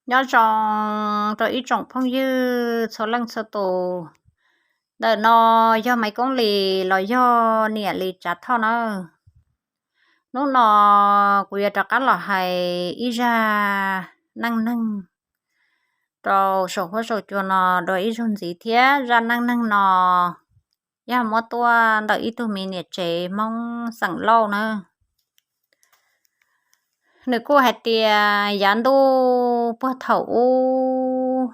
Nyob zoo rau ib tsoom phooj ywg txhua leej txhua tus. Ntawm no yog Maiv Koob Lis los yog niam Lis Tsav Thoj nawb. Hnub no kuv yuav rov qab los hais ib zaj neej neeg rau saum huab saum cua no dua ib zaug ntxiv thiab. Zaj neej neeg no yog muab tuaj ntawm ib tug me niam tsev Hmoob xeem Lauj nawb. Nws kuj hais tias yav ntuj puag thaum ub,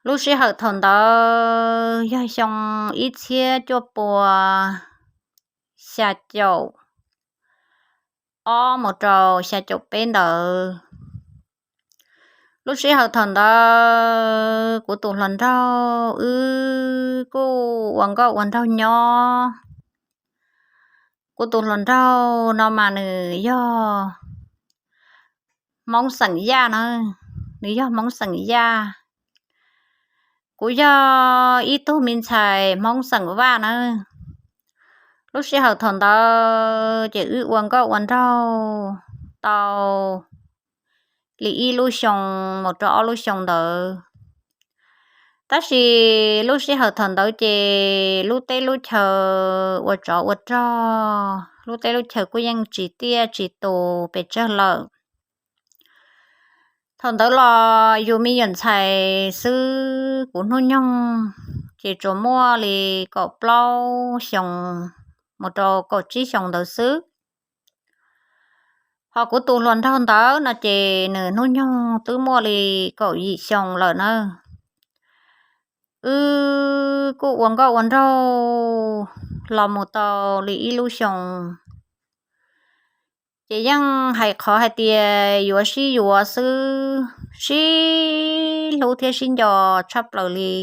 lub sij hawm thaum ntawd yog xyoo ib txhiab cuaj pua xya caum ob mus rau xya caum peb ntawd. Lub sij hawm thaum ntawd kuv tus hluas nraug wb kuj ua nkauj ua nraug nyob. Kuv tus hluas nraug no mas nws yog Hmoob xeem Yaj na, nws yog Hmoob xeem Yaj. Kuv yog ib tug me ntxhais Hmoob xeem Vaj nawb. Lub sij hawm thaum ntawd ces wb ua nkauj ua nraug tau li ib lub xyoo mus rau ob lub xyoo ntawd. Tab sis lub sij hawm thaum ntawd ces lub teb lub chaw ua tsov ua rog, lub teb lub chaw kuj yeej tsis tiaj tsis tus pes tsawg lawm. Thaum ntawd los yus me nyuam ntxhais xwb, kuv hnub nyoog ces tsuas muaj li kaum plaub xyoos mus rau kaum tsib xyoos ntawd xwb. Ho kuv tus hluas nraug ntawd no ces nws hnub nyoog twb muaj li kaum yim xyoo lawm na. Wb kuj ua nkauj ua nraug los mus tau li ib lub xyoo, ces yeej hais qhov hais tias yuav sib yuav xwb, sib hlub thiab sib nco tshaj plaws li.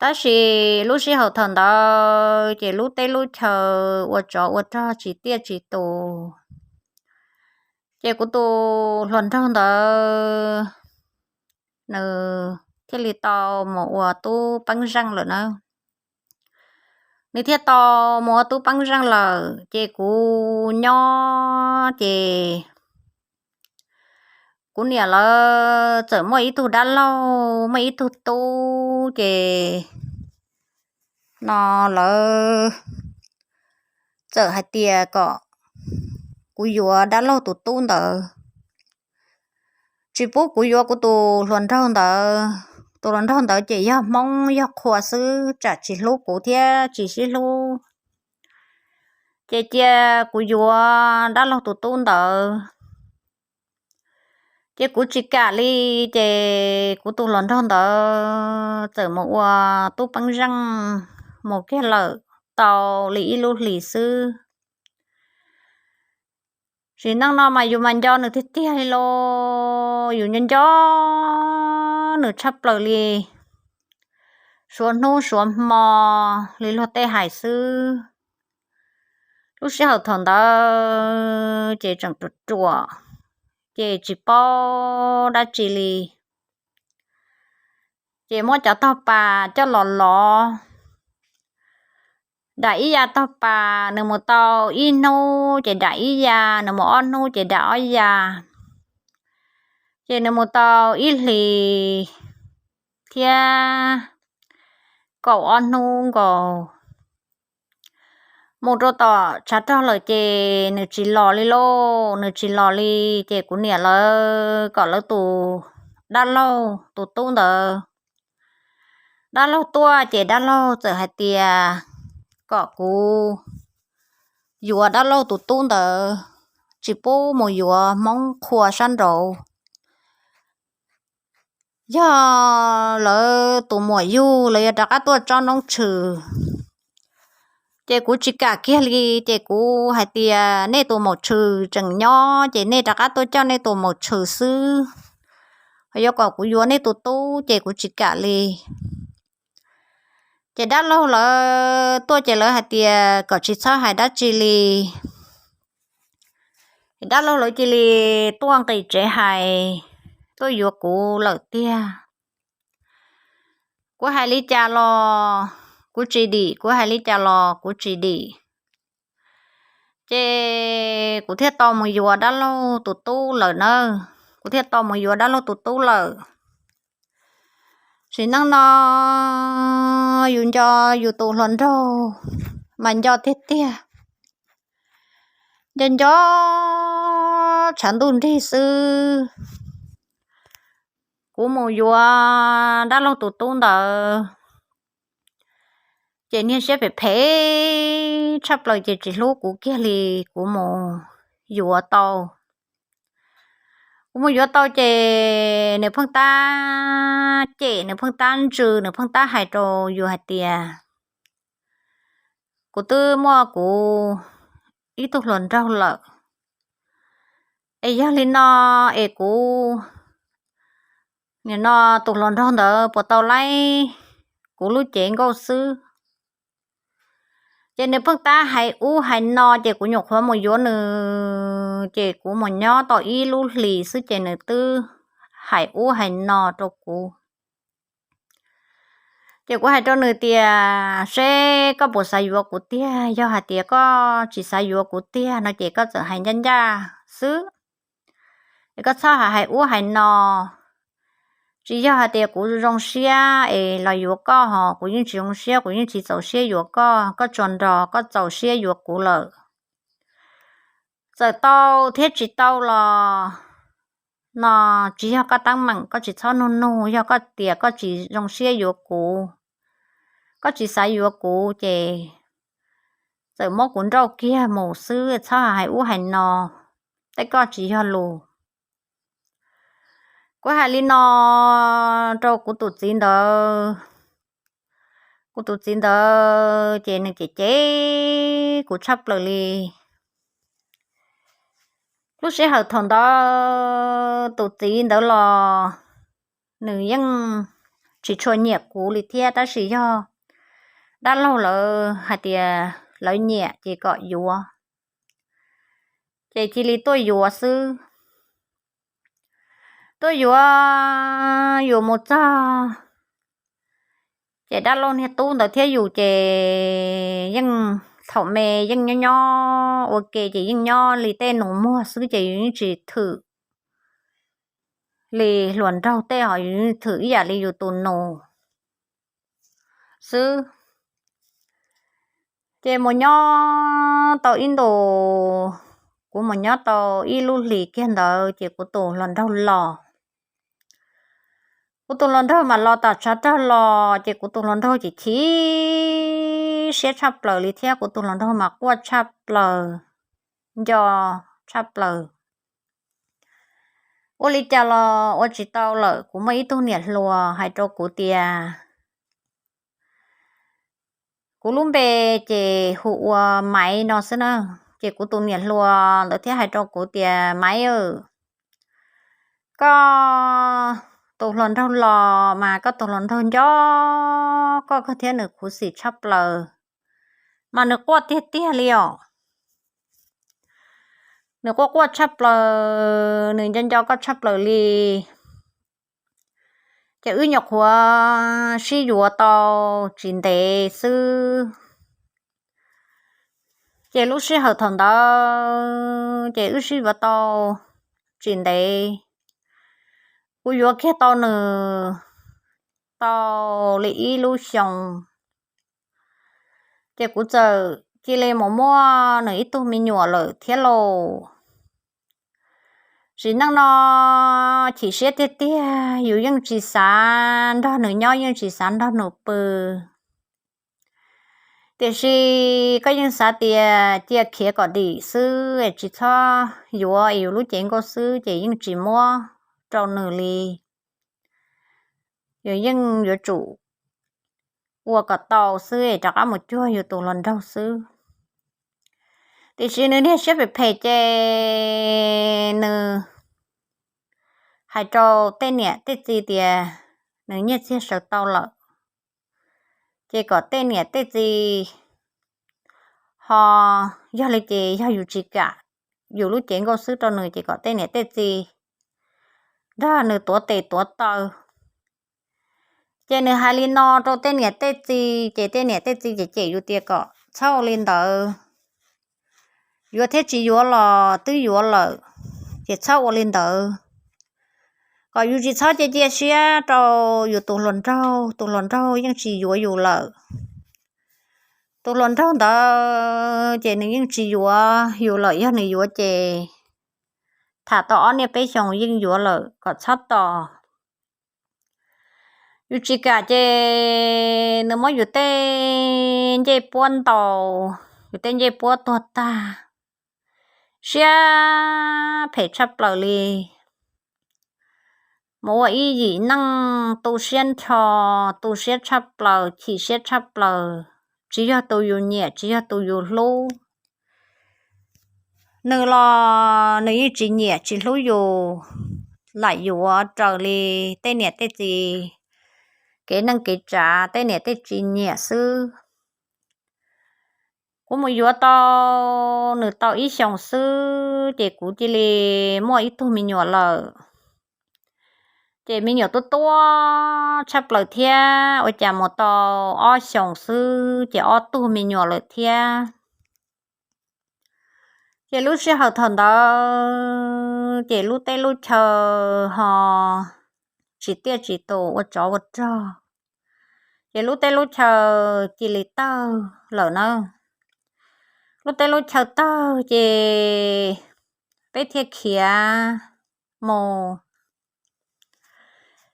Tab sis lub sij hawm thaum ntawd ces lub teb lub chaw ua tsov ua rog tsis tiaj tsis tus, ces kuv tus hluas nraug ntawd nws thiaj li tau mus ua tub peeb zeej lawm na. Nws thiaj tau mus ua tub peeb zeej lawm ces kuv nyob ces kuv niam lawv txawm muaj ib tug dab laug, muaj ib tug tub ces no lawv txawm hais tias kom kuv yuav dab laug tus tub ntawd, tsis pub kuv yuav kuv tus hluas nraug ntawd. Tus hluas nraug ntawd ces yog Hmoob yog qhua xwb, tsam tsis hlub kuv thiab tsis sib hlub, ces cia kuv yuav dab laug tus tub ntawd. Ces kuv tsis kam li, ces kuv tus hluas nraug ntawd txawm mus ua tub peeb zeej mus kiag lawm tau li ib lub hlis xwb. Sim neej no mas yus mas nco nws tiag tiag li lauj, yus nco nco nws tshaj plaws li, suav hnub suav hmo li luag tej hais xwb. Lub sij hawm thaum ntawd ces tseem ruam ruam, ces tsis paub dab tsi li, ces muab cov tog pas coj los lov. Dam ib ya tog pas nws mus tau ib hnub ces dam ib ya, nws mus ob hnub ces dam ob ya, ces nws mus tau ib hlis thiab kaum ob hnub nkaus. Mus rau tom tshav rog lawm ces nws tsis los li lauj, nws tsis los li, ces kuv niam lawv kom lawv tus dab laug tus tub ntawd, dab laug tuaj ces dab laug txawm hais tias kom kuv yuav dab laug tus tub ntawd, tsis pub mus yuav Hmoob qhua sab nraud. Yog lawv tus muam yug, lawv yuav rov qab tuaj tsob noob tshwm. Ces kuv tsis kam kiag li, ces kuv hais tias nej tus maum tshwm tseem nyob, ces nej rov qab tuaj coj nej tus maum tshwm xwb. Yuav kom kuv yuav nej tus tub ces kuv tsis kam li. Ces dab laug lawv tuaj ces lawv hais tias kom tsis txhob hais dab tsi li. Dab laug lawv cia li tuaj nqis tsev hais, tuaj yuav kuv lawm tiag. Kuv hais li cas los kuv tsis dim, kuv hais li cas los kuv tsis dim. Ces kuv thiaj tau mus yuav dab laug tus tub lawm nawb. kuv thiaj tau mus yuav dab laug tus tub lawm. Sim neej no yus nco yus tus hluas nraug mas nco tiag tiag, nco nco tshav ntuj nrig xwb. Kuv mus yuav dab laug tus tub ntawd ces niag siab phem phem tshaj plaws ces tsis hlub kuv kiag li. Kuv mus yuav tau, kuv mus yuav tau ces nws pheej tab cem, nws pheej tab ntsws, nws pheej tab hais rau yus hais tias kuv twb muaj kuv ib tug hluas nraug lawm, es yog li no es kuv, nim no tus hluas nraug ntawd puas tau laib kuv lub cev nkauj xwb. Ces nws pheej tab hais ub hais no ces kuv nyuam qhuav mus yuav nws ces kuv mus nyob tau ib lub hlis xwb ces nws twb hais ub hais no rau kuv. Ces kuv hais rau nws tias seb koj puas xav yuav kuv tiag, yog hais tias koj tsis xav yuav kuv tiag no ces koj txawm hais ncaj ncaj xwb, es koj txhob hais hais ub hais no. Tsis yog hais tias kuv zoo siab es los yuav koj hos, kuv yeej tsis zoo siab, kuv yeej tsis txaus siab yuav koj, koj tsuas nrog koj txaus siab yuav kuv lawm. Txawm tau thiab tsis tau los no tsis yog koj teeb meem, koj tsis txhob nug nug, yog koj tias koj tsis zoo siab yuav kuv, koj tsis xav yuav kuv ces txawm muab kuv nrauj kiag mus xwb, txhob hais ub hais no, tej koj tsis yog lus. Kuv hais li no rau kuv tus txiv ntawd, kuv tus txiv ntawd ces nws cem cem kuv tshaj plaws li. Lub sij hawm thaum ntawd tus txiv ntawd los nws yeej tsis tshua nyiam kuv li thiab, tab sis yog dab laug lawv hais tias lawv nyiam ces kom yuav, ces cia li tuaj yuav xwb. Tuaj yuav, yuav mus txog ces dab laug niag tub ntawd thiab yus ces yeej thaum me yeej nyob nyob ua ke ces yeej nyob li tej nus muag xwb ces yus yeej tsis thwm li hluas nraug tej, ho yus yeej thwm ib yam li yus tus nus xwb. Ces mus nyob tau ib ntus, kuv mus nyob tau ib lub hlis kiag ntawd ces kuv tus hluas nraug los. Kuv tus hluas nraug mas los tom tshav rog los ces kuv tus hluas nraug ces chim siab tshaj plaws li thiab, kuv tus hluas nraug mas quaj tshaj plaws, nco tshaj plaws. Ua li cas los ua tsis tau lawm, kuv muaj ib tug niam hluas hais rau kuv tias, kuv lub npe ces hu ua Maiv no xwb na. Ces kuv tus niam hluas ntawd thiaj hais rau kuv tias, Maiv, koj tus hluas nraug los mas koj tus hluas nraug nco koj kawg thiab nws khuv xim tshaj plaws, mas nws quaj tiag tiag li os. Nws quaj quaj tshaj plaws, nws nco nco koj tshaj plaws li. Ces wb nyuam qhuav sib yuav tau tsis ntev xwb. Ces lub sij hawm thaum ntawd ces wb sib yuav tau tsis ntev, kuv yuav kiag tau nws tau li ib lub xyoo, ces kuv txawm cia li mus muaj nws ib tug me nyuam lawm thiab lauj. Sim neej no chim siab tiag tiag, yus yeej tsis xav nrog nws nyob, yeej tsis xav nrog nws pw. Tiam sis koj yeej xav tias cia khiav kom dim xwb es tsis txhob yuav es yus lub cev nkauj xwb ces yeej tsis muab rau nws li. Yus yeej yuav tsum ua kom tau xwb es rov qab mus cuag yus tus hluas nraug xwb. Tiam sis nws niag siab phem phem ces nws hais rau tej niam tej txiv tias nws nyiaj txiag sawv tau lawm, ces kom tej niam tej txiv ho, yog li ces yog yus tsis kam yus lub cev nkauj xwb rau nws ces kom tej niam tej txiv nrog nws tuav tes tuav taw. Ces nws hais li no rau tej niam tej txiv ces tej niam tej txiv ces cem yus tias kom txhob ua li ntawd, yuav thiab tsis yuav los twb yuav lawm, ces txhob ua li ntawd. kom yus tsis txhob cia cia siab rau yus tus hluas nraug, tus hluas nraug yeej tsis yuav yus lawm. Tus hluas nraug ntawd ces nws yeej tsis yuav yus lawm, yog nws yuav ces tham tau ob niaj peb xyoos yeej yuav lawm, kom txhob tos. Yus tsis kam ces nws muab yus tej ncej puab ntaus, yus tej ncej puab tuag tag, siab phem tshaj plaws li. Mus ua ib yim neej tu siab nrho, tu siab tshaj plaws, chim siab tshaj plaws, tsis yog tus yus nyiam, tsis yog tus yus hlub. Nws los nws yeej tsis nyiam tsis hlub yus, lam yuav raws li tej niam tej txiv kev neej kev tsav, tej niam tej txiv nyiam xwb. Kuv mus yuav tau nws tau ib xyoos xwb ces kuv cia li muaj ib tug me nyuam lawm. Ces me nyuam tuab tuab tshaj plaws thiab, ua cas mus tau ob xyoos xwb ces ob tug me nyuam lawm thiab. Ces lub sij hawm thaum ntawd ces lub teb lub chaw ho tsis tiaj tsis tus, ua tsov ua rog, ces lub teb lub chaw cia li tawg lawm na. Lub teb lub chaw tawg ces peb thiaj khiav mus,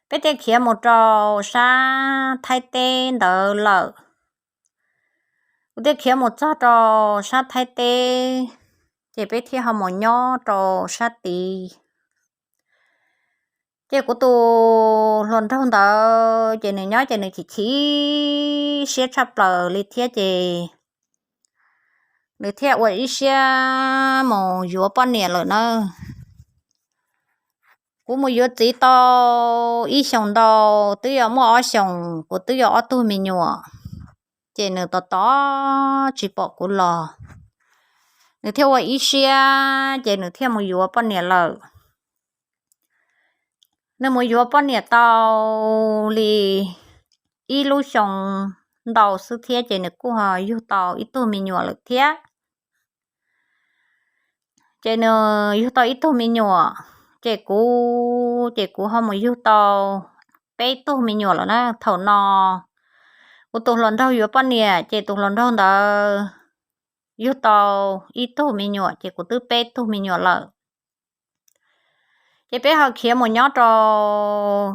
peb thiaj khiav mus rau sab Thaib teb ntawd lawm. Kuv thiaj khiav mus txog rau sab Thaib teb, ces peb thiaj ho mus nyob rau sab tid. Ces kuv tus hluas nraug ntawd ces nws nyob ces nws chim chim siab tshaj plaws li thiab ces nws thiaj ua ib siab mus yuav poj niam lawm na. Kuv mus yuav txiv tau ib xyoos ntau, twb yuav muaj ob xyoos, kuv twb yuav ob tug me nyuam, ces nws tos tos tsis pom kuv los, nws thiaj ua ib siab ces nws thiaj mus yuav poj niam lawm. Nws mus yuav poj niam tau li ib lub xyoo ntau xwb thiab ces nws kuj ho yug tau ib tug me nyuam lawm thiab. Ces nws yug tau ib tug me nyuam, ces kuv ces kuv ho mus yug tau peb tug me nyuam lawm na. Thaum no kuv tus hluas nraug yuav poj niam ces tus hluas nraug ntawd yug tau ib tug me nyuam ces kuv twb peb tug me nyuam lawm. Ces peb ho khiav mus nyob rau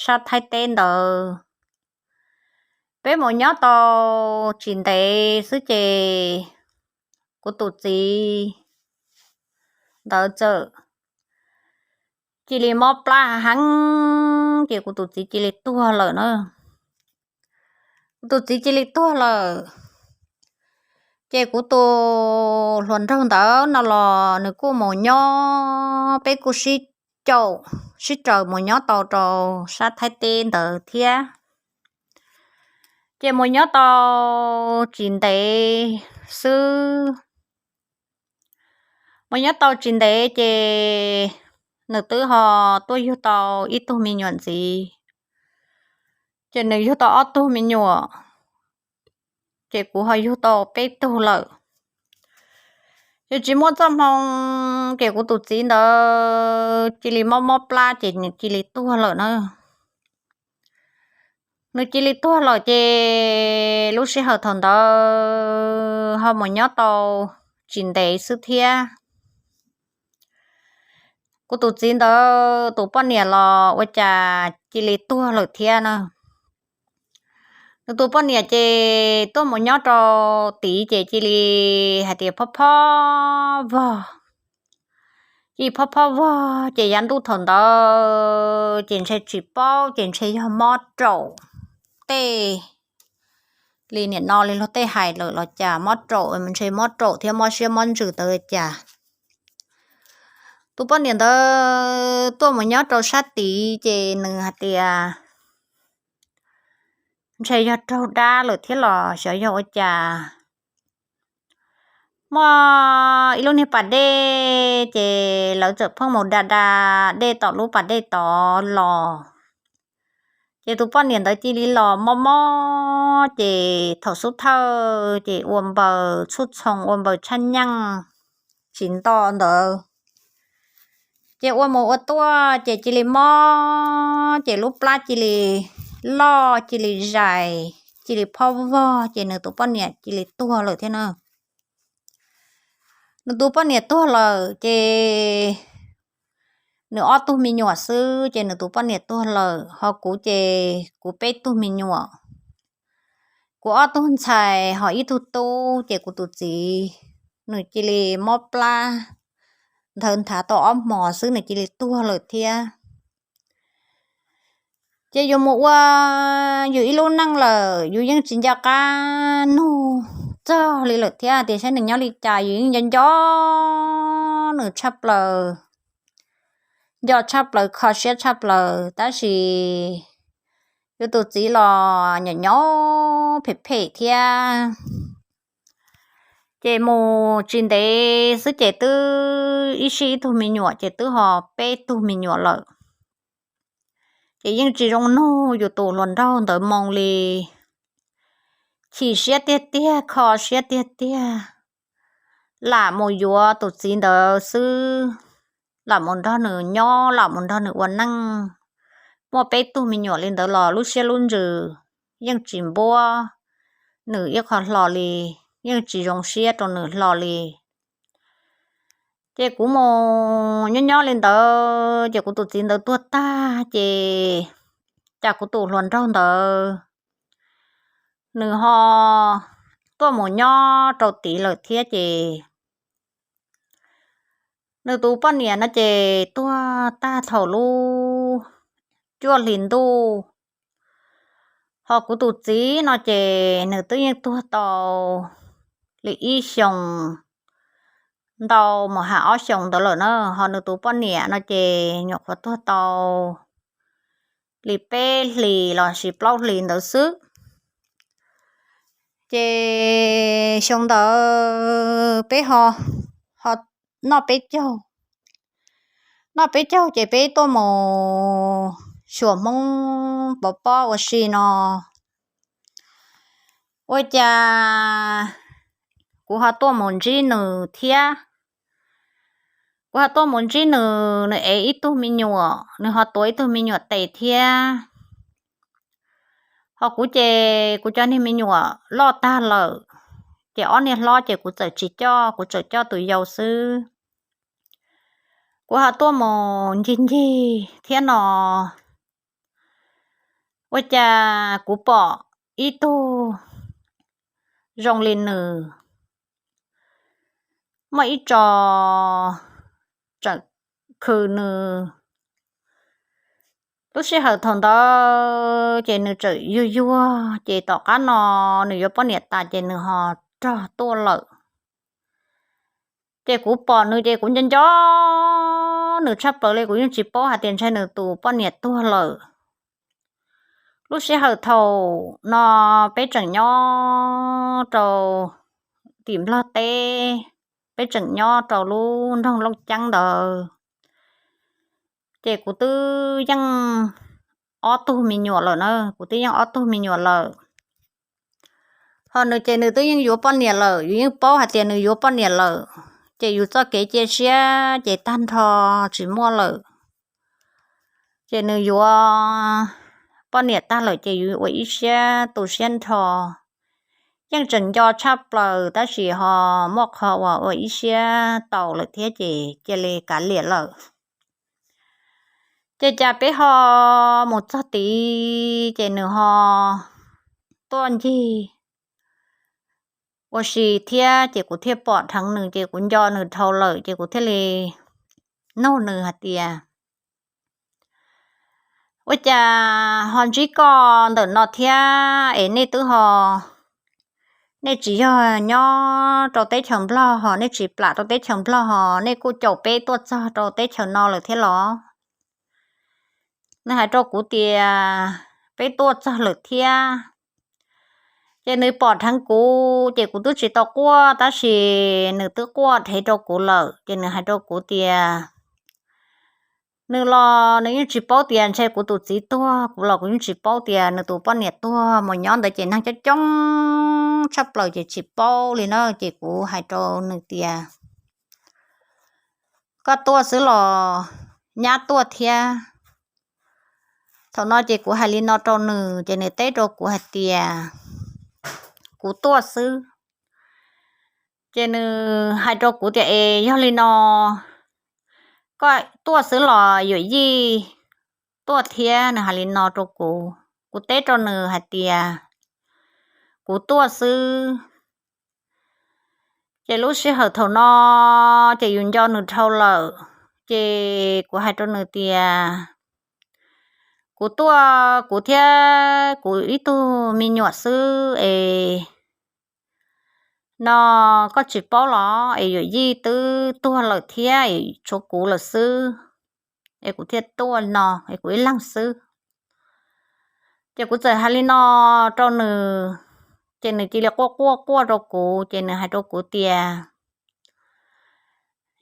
sab Thaib teb ntawd. Peb mus nyob tau tsis ntev xwb ces kuv tus txiv ntawd txawm cia li mob plab heev, ces kuv tus txiv cia li tuag lawm na. Kuv tus txiv cia li tuag lawm, ces kuv tus hluas nraug ntawd no los nws kuj mus nyob, peb kuj sib caum sib raws mus nyob tau rau sab Thaib teb ntawd thiab. Ces mus nyob tau tsis ntev xwb, mus nyob tau tsis ntev ces nws twb ho tuaj yug tau ib tug me nyuam ntxiv, ces nws yug tau ob tug me nyuam, ces kuv ho yug tau peb tug lawm. Ces tsis muaj txoj hmoo, ces kuv tus txiv ntawd cia li mob mob plab ces nws cia li tuag lawm na. Nws cia li tuag lawm ces lub sij hawm thaum ntawd ho mus nyob tau tsis ntev xwb thiab. Kuv tus txiv ntawd tus poj niam los ua cas cia li tuag lawm thiab na. Nws tus poj niam ces tuaj mus nyob rau tid ces cia li hais tias phob phob vog, cia li phob phob vog ces yav ntuj thaum ntawd ces ntshe tsis paub ces ntshe yog mob raum tej li nim no li luag tej hais lawm los cas, mob raum, ntshe mob raum thiab mob siab mob ntsws tau cas. Tus poj niam ntawd tuaj mus nyob rau sab tid ces nws hais tias ntshe yog raug dab lawm thiab los xyov yog ua cas. Muaj ib lub niag pas dej ces lawv txawm pheej mus da da dej tom lub pas dej tod los. Ces tus poj niam ntawd cia li los mob mob ces thaum xub thawj ces ua npaws txhuj txhoo, ua npaws tshaj nyeej tsis nto ntawd. Ces ua mus ua tuaj ces cia li mob, ces lub plab cia li loj, cia li zais, cia li phob vog, ces nws tus poj niam cia li tuag lawm thiab na. Nws tus poj niam tuag lawm ces nws ob tug me nyuam xwb ces nws tus poj niam tuag lawm, ho kuv ces kuv peb tug me nyuam. Kuv ob tug ntxhais ho ib tug tub, ces kuv tus txiv nws cia li mob plab, nthawv nthav tau ob hmos xwb nws cia li tuag lawm thiab. Ces yus mus ua yus ib lub neej lawm, yus yeej tsis nco qab nug txog li lawm thiab, tias saib nws nyob li cas, yus yeej nco nco nws tshaj plaws, nco tshaj plaws, kho siab tshaj plaws, tab sis yus tus txiv los nyob nyob phem phem thiab. Ces mus tsis ntev xwb ces twb ib sij ib tug me nyuam ces twb ho peb tug me nyuam lawm. Ces yeej tsis zoo nug yus tus hluas nraug ntawd moo li, chim siab tiag tiag, kho siab tiag tiag, lam mus yuav tus txiv ntawd xwb, lam mus nrog nws nyob, lam mus nrog nws ua neej. Muaj peb tug me nyuam li ntawd los lub siab lub ntsws yeej tsis npuab nws ib qho hlo li, yeej tsis zoo siab rau nws hlo li. Ces kuv mus nyob nyob li ntawd ces kuv tus txiv ntawd tuag tag ces cas kuv tus hluas nraug ntawd nws ho tuaj mus nyob rau tid lawm thiab ces nws tus poj niam no ces tuag tag thaum lub cuaj hlis ntuj. Ho kuv tus txiv no ces nws twb yeej tuag tau li ib xyoos ntau mus has ob xyoos ntawd lawm na, ho nws tus poj niam no ces nyuam qhuav tuag tau li peb hlis los sis plaub hlis ntawd xwb. Ces xyoo ntawd peb ho, ho noj peb caug, noj peb caug ces peb tuaj mus xyuas Hmoob pov pob ua si no. Ua cas kuv ho tuaj mus ntsib nws thiab. Kuv ho tuaj mus ntsib nws, nws ev ib tug me nyuam, nws ho tuav ib tug me nyuam tes thiab. Ho kuv ces kuv cov niag me nyuam loj tag lawm, ces ob niag hlob ces kuv txawm tsis coj, kuv txawm coj tus yau xwb. Kuv ho tuaj mus ncig ncig thiab no, ua cas kuv pom ib tug zoo li nws, muaj ib tso tseem khw nws. Lub sij hawm thaum ntawd ces nws tseem yuag yuag, ces tom qab no nws yuav poj niam tas ces nws ho rog tuaj lawm. Ces kuv pom nws ces kuv nco nco nws tshaj plaws li, kuv yeej tsis paub hais tias ntshe nws tus poj niam tuag lawm. Lub sij hawm thaum no peb tseem nyob rau tim Nplog teb, peb tseem nyob rau lub nroog Looj Ceeb ntawd, ces kuv twb yeej ob tug me nyuam lawm na, kuv twb yeej ob tug me nyuam lawm. Ho nws ces nws twb yeej yuav poj niam lawm, yus yeej paub hais tias nws yuav poj niam lawm, ces yus txoj kev cia siab ces tag nrho tsis muaj lawm. Ces nws yuav poj niam tag lawm ces yus ua ib siab tu siab nrho, yeej tseem nco tshaj plaws tab sis ho muaj qhov uas ua ib siab tau lawm thiab ces cia li kav liam lawm. Ces cas peb ho mus txog tid ces nws ho tuaj ncig ua si thiab ces kuv thiaj pom dheev nws ces kuv nco nws dhau lawm ces kuv thiaj li nug nws hais tias, ua cas ho ntsib koj ntawm no thiab es nej twb ho, nej tsis yog nyob rau teb chaws Nplog ho, nej tsis plam rau teb chaws Nplog ho, nej kuj caum peb tuaj txog rau teb chaws no lawm thiab los? Nws hais rau kuv tias peb tuaj txog lawm thiab. Ces nws pom dheev kuv ces kuv twb tsis tau quaj tab sis nws twb quaj dheev rau kuv lawm ces nws hais rau kuv tias nws los nws yeej tsis paub tias ntshe kuv tus txiv tuag, kuv los kuv yeej tsis paub tias nws tus poj niam tuag, mus nyob ntawd ces neeg coob coob tshaj plaws ces tsis paub li na. Ces kuv hais rau nws tias koj tuaj xwb los nyab tuaj thiab. Thaum no ces kuv hais li no rau nws ces nws teb rau kuv hais tias kuv tuaj xwb. Ces nws hais rau kuv tias es yog li no koj tuaj xwb los yuam yij tuaj thiab? Nws hais li no rau kuv, kuv teb rau nws hais tias kuv tuaj xwb. Ces lub sij hawm thaum no ces yus nco nws dhau lawm, ces kuv hais rau nws tias kuv tuaj kuv thiab kuv ib tug me nyuam xwb es no koj tsis paub los es yuam yij twb tuag lawm thiab es tshuav kuv lawm xwb, es kuv thiaj tuaj no es kuv ib leeg xwb. Ces kuv txawm hais li no rau nws, ces nws cia li quaj quaj quaj rau kuv, ces nws hais rau kuv tias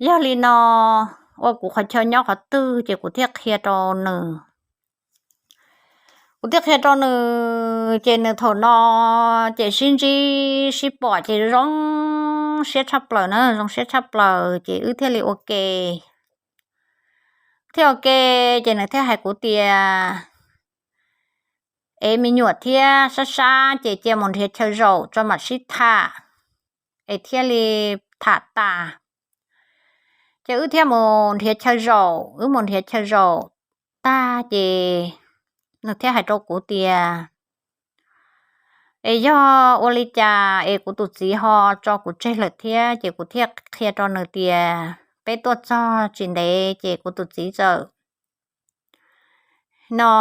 yog li no ua kuv qhov chaw nyob qhov twg, ces kuv thiaj qhia rau nws. Kuv thiaj qhia rau nws, ces nws thaum no ces sib ntsib sib pom ces zoo siab tshaj plaws na, zoo siab tshaj plaws ces wb thiaj li ua ke. Thiaj ua ke, ces nws thiaj hais kuv tias es me nyuam thiab sab sab ces cia mus nrhiav chaw zaum tso mam sib tham, es thiaj li tham tas. Ces wb thiaj mus nrhiav chaw zaum, wb mus nrhiav chaw zaum tag ces nws thiaj hais rau kuv tias es yog ua li cas es kuv tus txiv ho tso kuv tseg lawm thiab, ces kuv thiaj qhia rau nws tias peb tuaj txog tsis ntev ces kuv tus txiv txawm no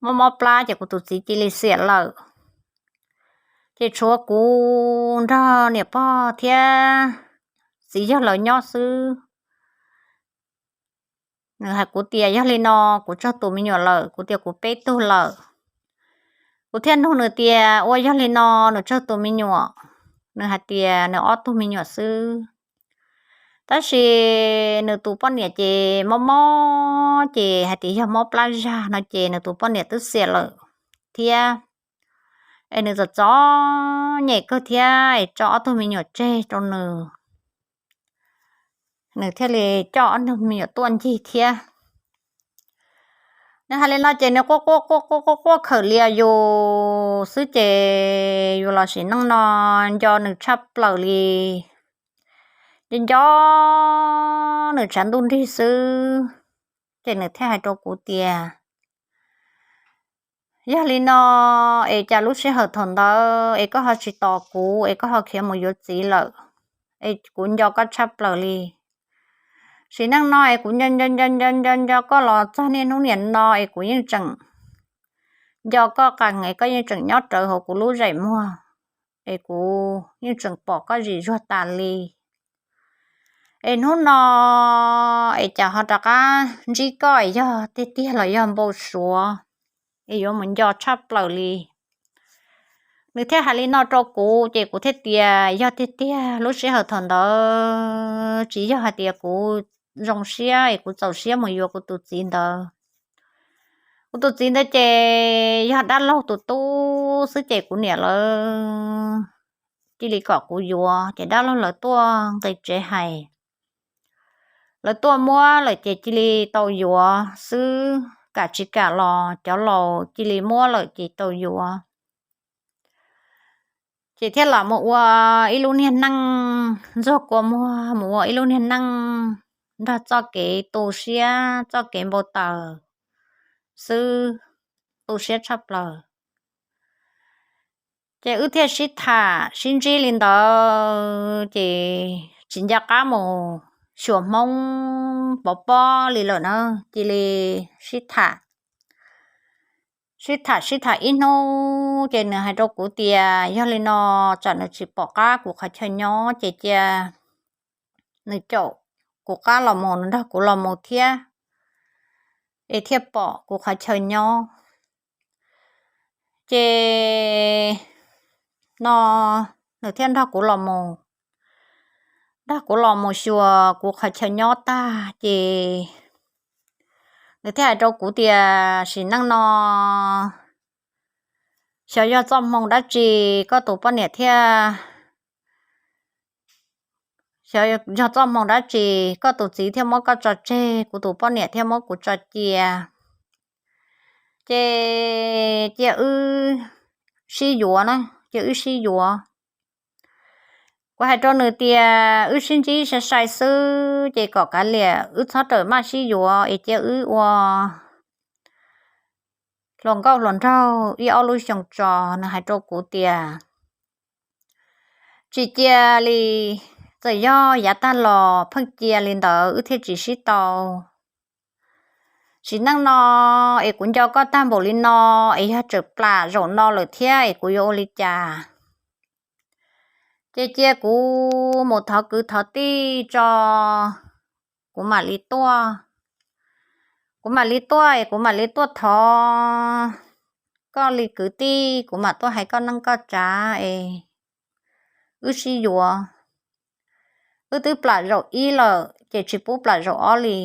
mob mob plab ces kuv tus txiv cia li xiam lawm. Ces tshuav kuv nrog niam pog thiab txiv yawg lawv nyob xwb. Nws hais kuv tias yog li no kuv tsawg tus me nyuam lawm, kuv tias kuv peb tug lawm. Kuv thiaj nug nws tias ua yog li no nws tsawg tus me nyuam? Nws hais tias nws ob tug me nyuam xwb, tab sis nws tus poj niam ces mob mob ces hais tias yog mob plab zag no ces nws tus poj niam twb xiam lawm thiab, es nws txom txom nyem kawg thiab es tso ob tug me nyuam tseg rau nws, nws thiaj li coj ob tug me nyuam tuaj ncig thiab. Nws hais li no ces nws quaj quaj quaj quaj quaj khawm lias yus xwb ces yus los sim neej no nco nws tshaj plaws li, nco nco nws tshav ntuj nrig xwb. Ces nws thiaj hais rau kuv tias yog li no es cas lub sij hawm thaum ntawd es koj ho tsis tos kuv es koj ho khiav mus yuav txiv lawm, es kuv nco koj tshaj plaws li. Sim neej no es kuv nco nco nco nco nco nco koj los txog niaj hnub niam no es kuv yeej tseem nco koj qees es koj yeej tseem nyob rawv hauv kuv lub zaim muag, es kuv yeej tseem pom koj zim zuag tas li. Es hnub no es cas ho rov qab ntsib koj es yog tiag tiag los yog npau suav, es yuav mus nco tshaj plaws li. Nws thiaj hais li no rau kuv ces kuv thiaj tias yog tiag tiag lub sij hawm thaum ntawd tsis yog hais tias kuv zoo siab es kuv txaus siab mus yuav kuv tus txiv ntawd. Kuv tus txiv ntawd ces yog dab laug tus tub xwb ces kuv niam lawv cia li kom kuv yuav ces dab laug lawv tuaj nqis tsev hais, lawv tuaj muab lawm ces cia li tau yuav xwb, kam tsis kam los cov laus cia li muab lawm ces tau yuav. Ces thiaj los mus ua ib lub niag neej ntxuag kua muag, mus ua ib lub niag neej nrog txoj kev tu siab txoj kev npau taws xwb, tu siab tshaj plaws. Ces wb thiaj sib tham sib ntsib li ntawd ces tsis nco qab mus xyuas Hmoob pov pob li lawm na, cia li sib tham. Sib tham sib tham ib hnub ces nws hais rau kuv tias yog li no tsam nws tsis pom qab kuv qhov chaw nyob ces cia nws caum kuv qab los mus, nws nrog kuv los mus thiab, es thiaj pom kuv qhov chaw nyob. Ces no nws thiaj nrog kuv los mus, nrog kuv los mus xyuas kuv qhov chaw nyob tag ces nws thiaj hais rau kuv tias sim neej no xyov yog txoj hmoo dab tsi koj tus poj niam thiaj xyov yog txoj hmoo dab tsi, koj tus txiv thiaj muab koj tso tseg, kuv tus poj niam thiaj muab kuv tso cia. Ces cia wb sib yuav na, cia wb sib yuav. Kuv hais rau nws tias wb sib ntsib sai sai xwb ces kom kav liam, wb txhob rawm maj sib yuav es cia wb ua hluas nkauj hluas nraug ib ob lub xyoo tso. Nws hais rau kuv tias tsis cia li, txawm yog yav tag los pheej cia li ntawd wb thiaj tsis sib tau. Sim neej no es kuv nco koj tag npaum li no, es yog tseem plam zaum no lawm thiab es kuv yuav ua li cas? Ces cia kuv mus thov kwv thov tij tso, kuv mam li tuaj. Kuv mam li tuaj es kuv mam li tuaj thov koj li kwv tij, kuv mam tuaj hais koj neej koj tsav es wb sib yuav. Wb twb plam zaum ib lawm ces tsis pub plam zaum ob li.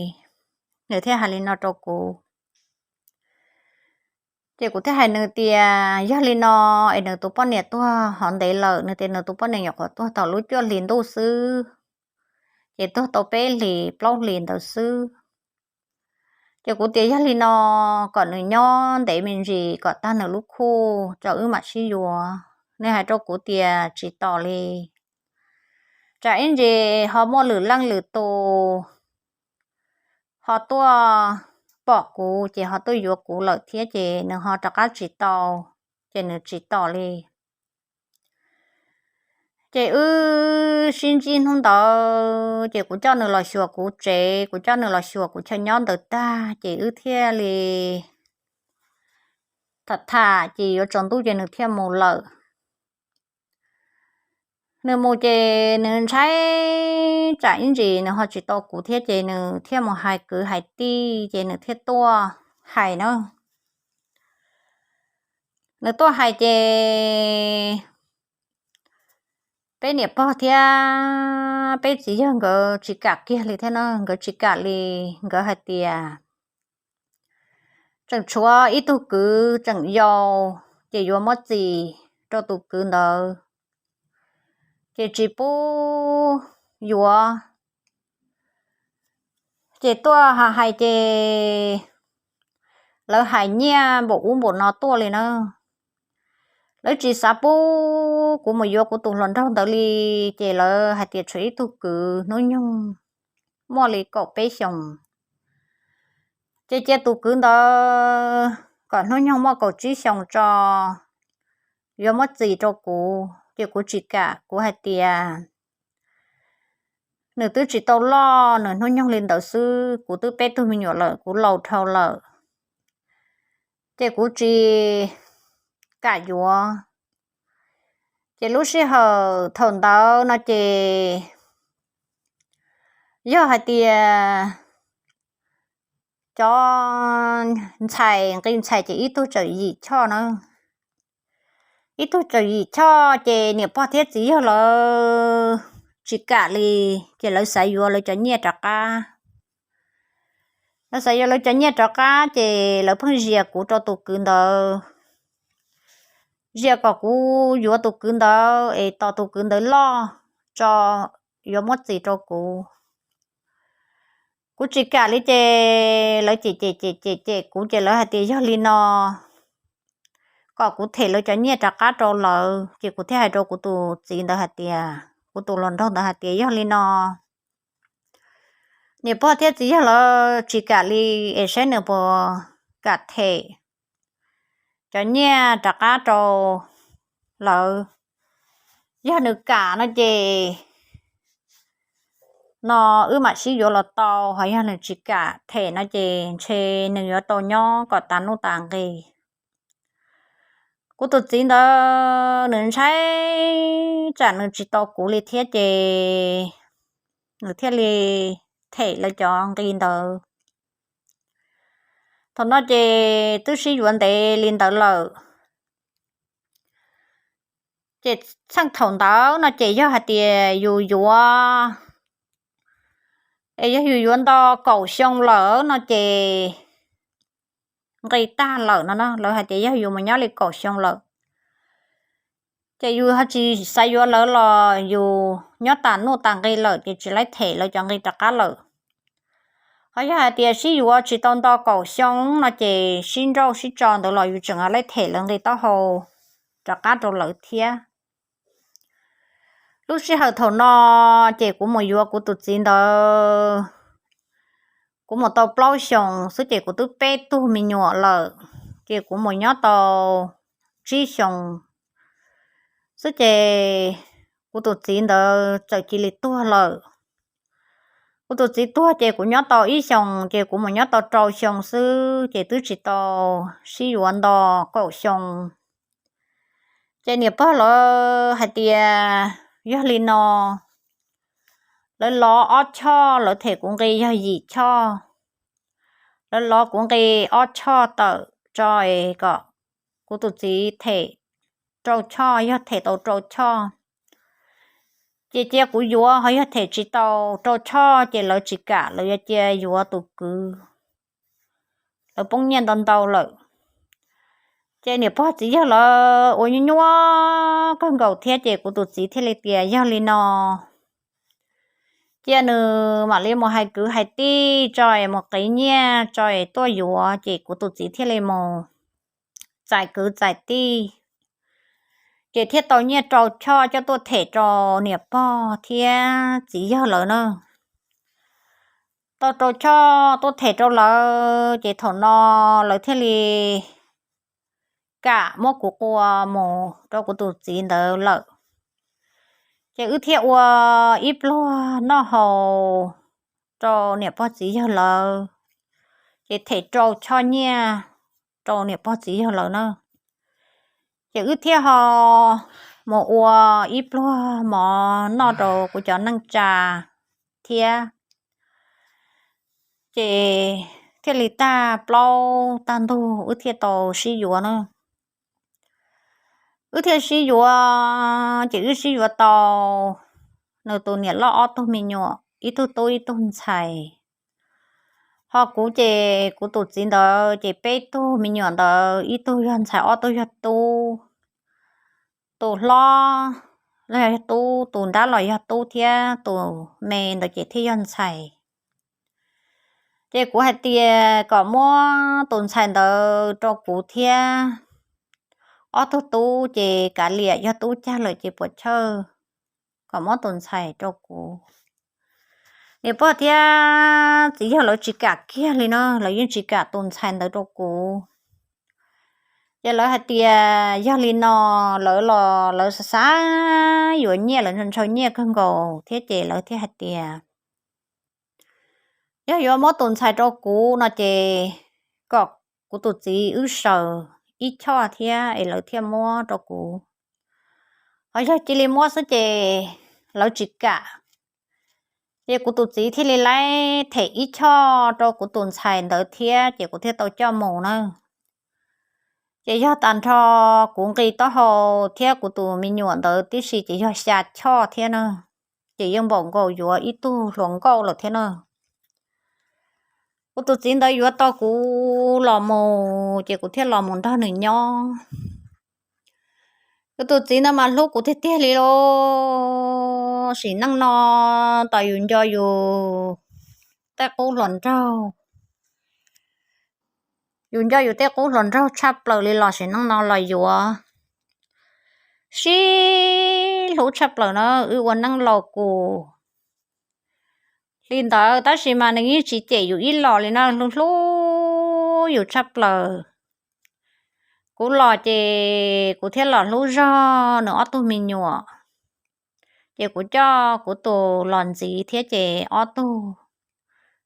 Nws thiaj hais li no rau kuv. Ces kuv thiaj hais nws tias yog li no es nws tus poj niam tuag hov ntev lawm, nws tias nws tus poj niam nyuam qhuav tuag thaum lub cuaj hlis ntuj xwb, ces tuag tau peb hlis plaub hlis ntawd xwb. Ces kuv tias yog li no kom nws nyob ntev me ntsis kom tag nws lub khuj tso wb mam sib yuav. Nws hais rau kuv tias tsis tos li, tsam ib ntsis ho muaj lwm leej lwm tus ho tuaj pom kuv ces ho tuaj yuav kuv lawm thiab ces nws ho rov qab tsis tau, ces nws tsis tos li. Ces wb sib ntsib hnub ntawd ces kuv coj nws los xyuas kuv tsev, kuv coj nws los xyuas kuv chaw nyob ntawd tag ces wb thiaj li tham tham ces yuav tsaus ntuj ces nws thiaj mus lawm. Nws mus ces nws ntshai tsam ib ntsis nws ho tsis tau kuv thiab ces nws thiaj mus hais kwv hais tij ces nws thiaj tuaj hais na. Nws tuaj hais ces peb niam pog thiab peb txiv yawg nkawd tsis kam kiag li thiab na, nkawd tsis kam li. Nkawd hais tias tseem tshuav ib tug kwv tseem yau, ces yuav muab txis rau tus kwv ntawd, ces tsis pub yuav. Ces tuaj hais ces lawv hais nyiaj npaum ub npaum no tuaj li na. Lawv tsis xav pub kuv mus yuav kuv tus hluas nraug ntawd li, ces lawv hais tias tshuav ib tug kwv hnub nyoog muaj li kaum peb xyoos, ces cia tus kwv ntawd kom hnub nyoog muaj kaum tsib xyoos tso yuav muab txis rau kuv. Ces kuv tsis kam, kuv hais tias nws twb tsis tau loj, nws hnub nyoog li ntawd xwb, kuv twb peb tug me nyuam lawm, kuv laus dhau lawm, ces kuv tsis kam yuav. Ces lub sij hawm thaum ntawd no ces yog hais tias cov ntxhais nqi ntxhais ces ib tug txawm yim choj na, ib tug txawm yim choj ces niam pog thiab txiv yawg lawv tsis kam li, ces lawv xav yuav lawv cov nyiaj rov qab. Lawv xav yuav lawv cov nyiaj rov qab ces lawv pheej zias kuv rau tus kwv ntawd, zias kom kuv yuav tus kwv ntawd es tos tus kwv ntawd loj tso yuav muab txis rau kuv. Kuv tsis kam li ces lawv cem cem cem cem cem kuv ces lawv hais tias yog li no kom kuv them lawv cov nyiaj rov qab rau lawv. Ces kuv thiaj hais rau kuv tus txiv ntawd hais tias, kuv tus hluas nraug ntawd hais tias yog li no niam pog thiab txiv yawg lawv tsis kam li, es saib nws puas kam them cov nyiaj rov qab rau lawv. Yog nws kam no ces no wb mam sib yuav los tau, ho yog nws tsis kam them no ces ntshe nws yuav tau nyob kom tas nuj tas nqi. Kuv tus txiv ntawd nws ntshai tsam nws tsis tau kuv li thiab ces nws thiaj li them lawv cov nqi ntawd. Thaum no ces twb sib yuav ntev li ntawd lawm, ces txheej thaum ntawd no ces yog hais tias yus yuav, es yog yus yuav nto kaum xyoo lawm no ces nqi tag lawm no na, lawv hais tias yog yus mus nyob li kaum xyoo lawm, ces yus ho tsis xav yuav lawv los yus nyob tas nuj tas nqi lawm ces tsis laib them lawv cov nqi rov qab lawm. Ho yog hais tias sib yuav tsis tau nto kaum xyoo no ces sib nrauj sib tso ntawd los yus tseem laib them lawv nqi taub hau rov qab rau lawv thiab. Lub sij hawm thaum no ces kuv mus yuav kuv tus txiv ntawd, kuv mus tau plaub xyoos xwb ces kuv twb peb tug me nyuam lawm, ces kuv mus nyob tau tsib xyoos xwb ces kuv tus txiv ntawd txawm cia li tuag lawm. Kuv tus txiv tuag ces kuv nyob tau ib xyoos, ces kuv mus nyob tau rau xyoo xwb ces twb tsis tau sib yuav nto kaum xyoo. Ces niam pog lawv hais tias yog li no, lawv lov ob choj, lawv them kuv nqi yog yim choj, lawv lov kuv nqi ob choj tawm tso es kom kuv tus txiv them rau choj, yog them tau rau choj ces cia kuv yuav, ho yog them tsis tau rau choj ces lawv tsis kam, lawv yuav cia yuav tus kwv, lawv poob nyiaj ntau ntau lawm. Ces niam pog txiv yawg lawv ua nyuaj nyuaj kawg nkaus thiab ces kuv tus txiv thiaj li tias yog li no, cia nws mam li mus hais kwv hais tij tso es mus qiv nyiaj tso es tuaj yuav, ces kuv tus txiv thiaj li mus txais kwv txais tij, ces thiaj tau nyiaj rau choj coj tuaj them rau niam pog thiab txiv yawg lawv na. Tau rau choj tuaj them rau lawv ces thaum no lawv thiaj li kam muab kuv qua mus rau kuv tus txiv ntawd lawm. Ces wb thiaj ua ib pluag noj haus rau niam pog txiv yawg lawv, ces them rau choj nyiaj rau niam pog txiv yawg lawv na. Ces wb thiaj ho mus ua ib pluag mov noj rau kuv cov neej tsa thiab. Ces thiaj li tag plaub tag ntug wb thiaj tau sib yuav na. Wb thiaj sib yuav, ces wb sib yuav tau nws tus niam loj ob tug me nyuam, ib tug tub ib tug ntxhais. Ho kuv ces kuv tus txiv ntawd ces peb tug me nyuam ntawd ib tug yog ntxhais ob tug yog tub. Tus hlob los yog tub, tus nrab los yog tub thiab tus me ntawd ces thiaj yog ntxhais. Ces kuv hais tias kom muab tus ntxhais ntawd rau kuv thiab, ob tug tub ces kav liam, yog tub cag lawm ces puas chawj, kom muab tus ntxhais rau kuv. Niam pog thiab txiv yawg lawv tsis kam kiag li na, lawv yeej tsis kam tus ntxhais ntawd rau kuv. Ces lawv hais tias yog li no, lawv los lawv xav xav yuav nyiaj, lawv ntshaw nyiaj kawg nkaus thiab ces lawv thiaj hais tias yog yuav muab tus ntxhais rau kuv no ces kom kuv tus txiv wb saws ib choj thiab es lawv thiaj muab rau kuv. Ho yog cia li muab xwb ces lawv tsis kam. Ces kuv tus txiv thiaj li laib them ib choj rau kuv tus ntxhais ntawd thiab ces kuv thiaj tau coj mus na. Ces yog tag nrho kuv nqi taub hau thiab kuv tus me nyuam ntawd tib si ces yog xya choj thiab na. Ces yeej npaum nkaus yuav ib tug hluas nkauj lawm thiab na. Kuv tus txiv ntawd yuav tau kuv los mus ces kuv thiaj los mus nrog nws nyob. Kuv tus txiv ntawd mas hlub kuv tiag tiag li los sim neej no, tos yus nco yus tej qub hluas nraug, yus nco yus tej qub hluas nraug tshaj plaws li los sim neej no los yuav sib hlub tshaj plaws na, wb ua neej laus kuj li ntawd tab sis mas nws yeej tsis cem yus ib los li na, hlub hlub yus tshaj plaws. Kuv los ces kuv thiaj los hlub zog nws ob tug me nyuam. Ces kuv coj kuv tus los ntxiv thiab ces ob tug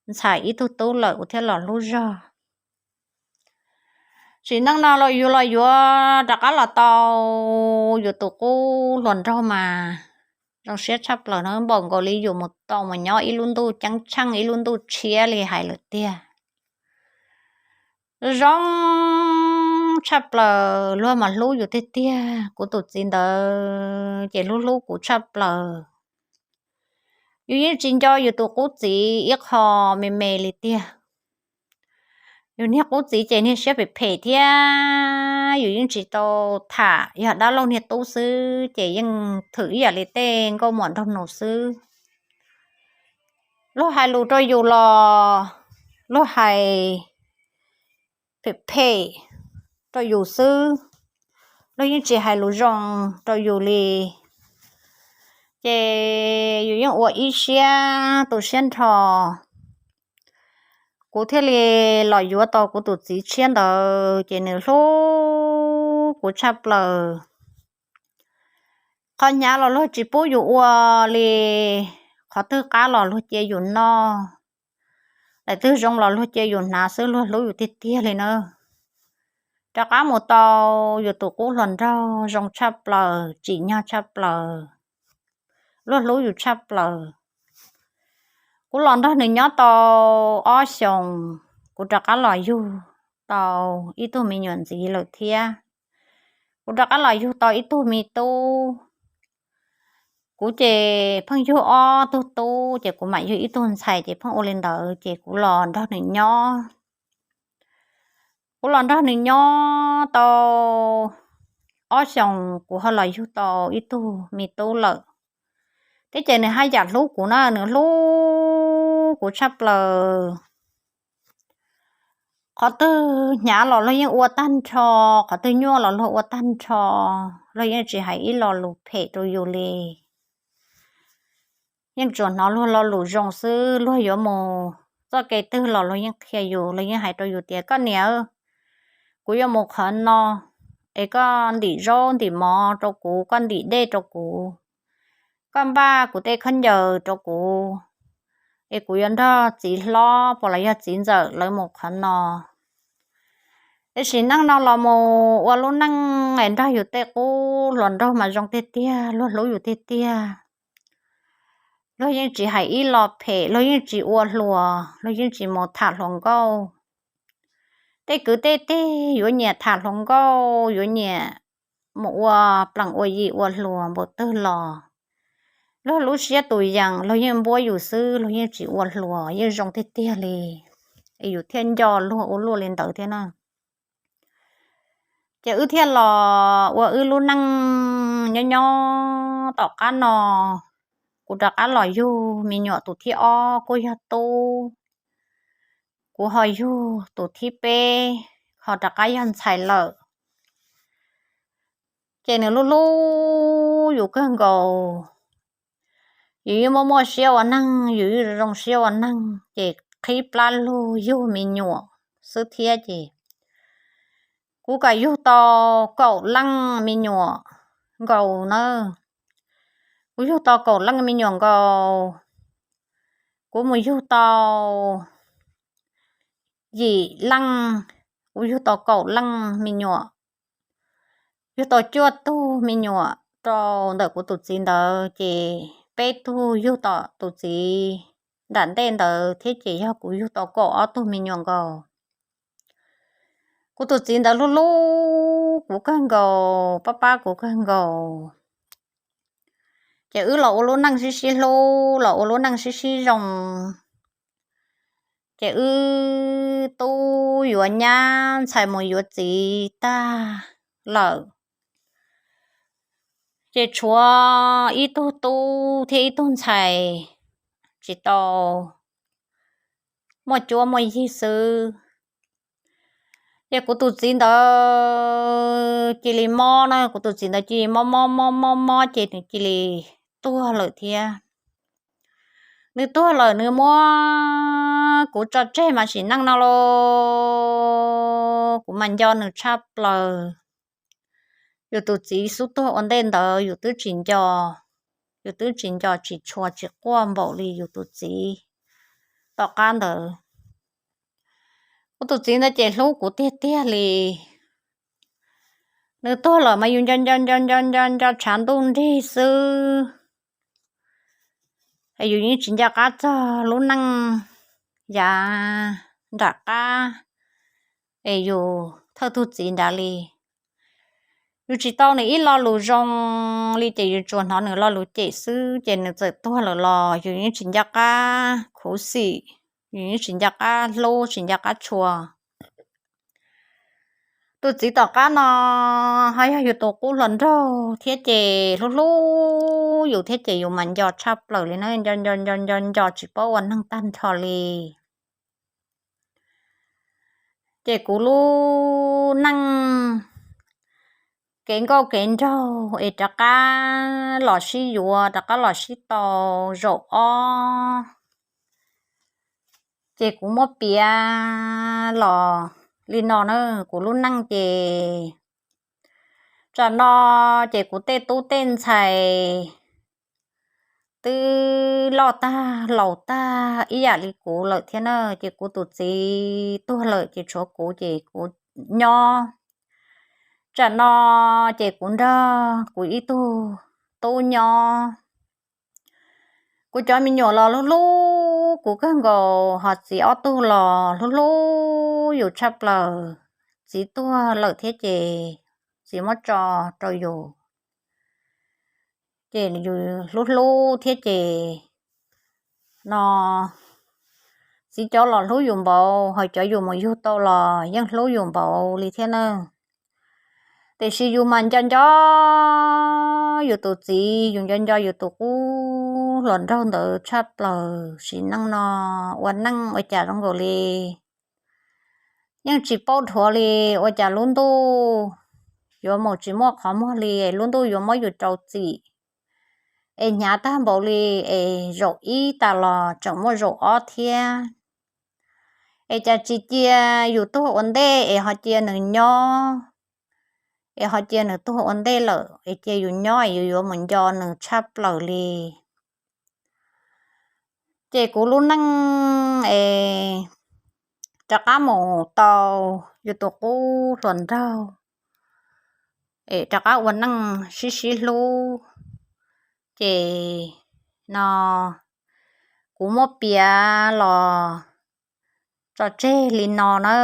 ntxhais ib tug tub lawm kuv thiaj los hlub zog. Sim neej no los yus los yuav rov qab los tau yus tus qub hluas nraug mas zoo siab tshaj plaws na, npaum nkaus li yus mus tau mus nyob ib lub ntuj ceeb tsheej ib lub ntuj tshiab li hais lawm tiag. Zoo tshaj plaws, luag mas hlub yus tiag tiag, kuv tus txiv ntawd ces hlub hlub kuv tshaj plaws. Yus yeej tsis nco yus tus qub txiv ib qho me me li tiag. Yus niag qub txiv ces niag siab phem phem thiab yus yeej tsis tau tham, yog dab laug niag tub xwb ces yeej thwm ib yam li tej nkauj muam nraug nus xwb. Luag hais lus rau yus los luag hais phem phem rau yus xwb, luag yeej tsis hais lus zoo rau yus li. Ces yus yeej ua ib siab tu siab nrho. Kuv thiaj li los yuav tau kuv tus txiv tshiab ntawd ces nws hlub kuv tshaj plaws. Qhov hnyav los luag tsis pub yus ua li, qhov twg qab los luag cia yus noj, daim twg zoo los luag cia yus hnav xwb, luag hlub yus tiag tiag li na. Rov qab mus tau yus tus qub hluas nraug zoo tshaj plaws, tsim nyog tshaj plaws, luag hlub yus tshaj plaws. Kuv los nrog nws nyob tau ob xyoos, kuv rov qab los yug tau ib tug me nyuam ntxiv lawm thiab. Kuv rov qab los yug tau ib tug me tub. Kuv ces pheej yug ob tug tub ces kuv mam yug ib tug ntxhais ces pheej ua li ntawd ces kuv los nrog nws nyob. Kuv los nrog nws nyob tau ob xyoos kuv ho los yug tau ib tug me tub lawm. Thiab ces nws haj yam hlub kuv na, nws hlub kuv tshaj plaws. Qhov twg hnyav los luag yeej ua tag nrho, qhov twg nyuaj los luag ua tag nrho, luag yeej tsis hais ib lo lus phem rau yus li. Yeej tsuas hnov luag lo lus zoo xwb, luag yuav mus txoj kev twg los luag yeej qhia yus, luag yeej hais rau yus tias koj niam, kuv yuav mus qhov no, es koj ntim zaub ntim mov rau kuv, koj ntim dej rau kuv, koj npaj kuv tej khaub ncaws rau kuv, es kuv yuav nrog txiv hlob puas los yog txiv ntxawm lawv mus qhov no. Tiam sis neej no los mus ua lub neej es nrog yus tej qub hluas nraug mas zoo tiag tiag, luag hlub yus tiag tiag. Luag yeej tsis hais ib lo phem, luag yeej tsis ua hluas, luag yeej tsis mus tham hluas nkauj. Tej kwv tej tij yuav nyiam tham hluas nkauj, yuav nyiam mus ua plees ua yi ua hluas npaum twg los luag lub siab tus yees luag yeej npuab yus xwb, luag yeej tsis ua hluas, yeej zoo tiag tiag li. Es yus thiaj nco luag ua luaj li ntawd thiab na. Ces wb thiaj los ua wb lub neej nyob nyob tom qab no, kuv rov qab los yug me nyuam tus thib ob kuj yog tub. Kuv ho yug tus thib peb ho rov qab yog ntxhais lawm. Ces nws hlub hlub yus kawg nkaus. Yus yeej muaj muaj siab ua neeg, yus yeej zoo siab ua neeg ces qhib plab lug yug me nyuam xwb thiab ces kuv kam yug tau kaum leej me nyuam nkaus na. Kuv yug tau kaum leej me nyuam nkaus, kuv mus yug tau yim leej, kuv yug tau kaum leej me nyuam, yug tau cuaj tug me nyuam rau ntawm kuv tus txiv ntawd ces peb tug yug tom tus txiv nram ntej ntawd thiab ces yog kuv yug tau kaum ob tug me nyuam nkaus. Kuv tus txiv ntawd hlub hlub kuv kawg nkaus, pab pab kuv kawg nkaus. Ces wb los ua lub neej sib sib hlub, los ua lub neej sib sib zoo. Ces wb tub yuav nyab, ntxhais mus yuav txiv tag lawm, ces tshuav ib tug tub thiab ib tug ntxhais tsis tau muaj cuab muaj yig xwb. Ces kuv tus txiv ntawd cia li mob na, kuv tus txiv ntawd cia li mob mob mob mob mob ces nws cia li tuag lawm thiab. Nws tuag lawm nws muab kuv tso tseg mas sim neej no los kuv mas nco nws tshaj plaws. Yus tus txiv xub tuag ua ntej ntawd yus twb tsis nco, yus twb tsis nco tsis tshua tsis quaj npaum li yus tus txiv tom qab ntawd. Kuv tus txiv ntawd ces hlub kuv tiag tiag li. Nws tuag lawm mas yus nco nco nco nco nco nco tshav ntuj nrig xwb. Yus yeej tsis nco qab txog lub neej yav nram qab es yus thawj tug txiv nrad li. Yus tsis tau nws ib lo lus zoo li ces yus tsuas hnov nws lo lus cem xwb ces nws txawm tuag lawm los yus yeej tsis nco qab khuv xim, yus yeej tsis nco qab hlub tsis nco qab tshua. Tus txiv tom qab no ho yog yus tus qub hluas nraug thiab ces hlub hlub yus thiab ces yus mas nco tshaj plaws li na, nco nco nco nco nco tsis paub ua neeg tag nrho li. Ces kuv lub neej kev nkauj kev nraug es rov qab los sib yuav, rov qab los sib tau zaum ob. Ces kuv muab piav los li no na, kuv lub neej ces tsam no ces kuv tej tub tej ntxhais twb loj tag laus tag ib yam li kuv lawm thiab na, ces kuv tus txiv tuag lawm ces tshuav kuv ces kuv nyob. Tsam no ces kuv nrog kuv ib tug tub nyob. Kuv cov me nyuam los hlub hlub kuv kawg nkaus, ho txiv ob tug los hlub hlub yus tshaj plaws. Txiv tuag lawm thiab ces txiv muab tso rau yus, ces yus hlub hlub thiab ces no txiv cov los hlub yus npaum, ho cov yus mus yug tau los yeej hlub yus npaum li thiab na. Tiam sis yus mas nco nco yus tus txiv, yus nco nco yus tus qub hluas nraug ntawd tshaj plaws. Sim neej no ua neej ua cas zoo nkaus li yeej tsis paub dhuav li, ua cas lub ntuj yuav mus tsis muaj qhov muag li, lub ntuj yuav muab yus rau txim es hnyav tag npaum li, es zaum ib tas los tseem muaj zaum ob thiab. Es cas tsis cia yus tuag ua ntej es ho cia nws nyob, es ho cia nws tuag ua ntej lawm es cia yus nyob es yus yuav mus nco nws tshaj plaws li. Ces kuv lub neej es rov qab mus tau yus tus qub hluas nraug es rov qab ua neej sib sib hlub. Ces no kuv muab piav los tso tseg li no na.